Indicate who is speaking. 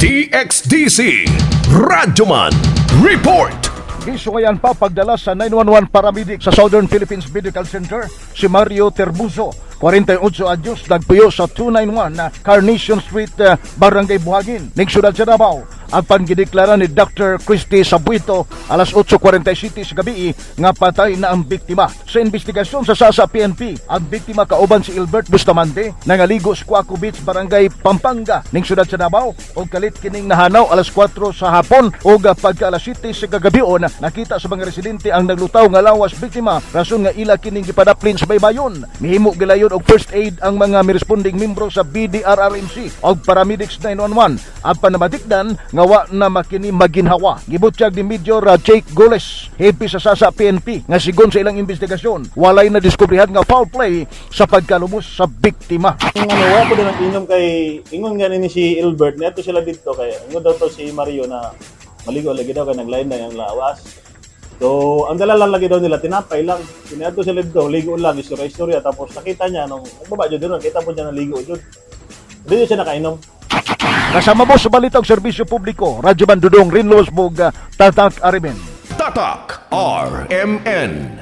Speaker 1: DXDC Radyoman Report.
Speaker 2: Gisuwayan pa pagdala sa 911 paramedic sa Southern Philippines Medical Center si Mario Terbuso, 48 anyos, nagpuyo sa 291 na Carnation Street, Barangay Buhangin, ning syudad sa Davao. Ang gideklara ni Dr. Christy Sabuito alas 8:47 sa gabi nga patay na ang biktima. Sa investigasyon sa SASA PNP, ang biktima kauban si Ilbert Bustamante nangaligo sa Cuaco Beach, Barangay Pampanga, ning syudad sa Davao, og kalit kining nahanaw alas 4 sa hapon, ug pagka alas 7 sa kagabion nakita sa mga residente ang naglutaw nga lawas biktima, rason nga ila kining gipadaplin sa baybayon. Mihimo gilayon og first aid ang mga miresponding membro sa BDRRMC og paramedics 911 apan namatikdan nga wa na makini maginhawa. Gibutyag ni Major Jake Goles, hepe sa SASA PNP, nga sigon sa ilang investigasyon, walay na diskubrihan nga foul play sa pagkalumos sa biktima.
Speaker 3: Ang ano, wala po din ang inom kay ingon nga ni si Ilbert, neto sila dito kay ingon daw to si Mario na maligo lagi daw kay naglain na yung lawas. So, ang dala lang lagi daw nila tinapay lang. Kiniadto sila dito, ligo lang, istorya istorya, tapos nakita niya nung nagbaba jud doon, kita po niya naligo jud. Hindi siya nakainom.
Speaker 2: Kasama mo sa Balitang Serbisyo Publiko, Radyo Bandudong, Rinlos Bog, Tatak Arimen.
Speaker 1: Tatak RMN.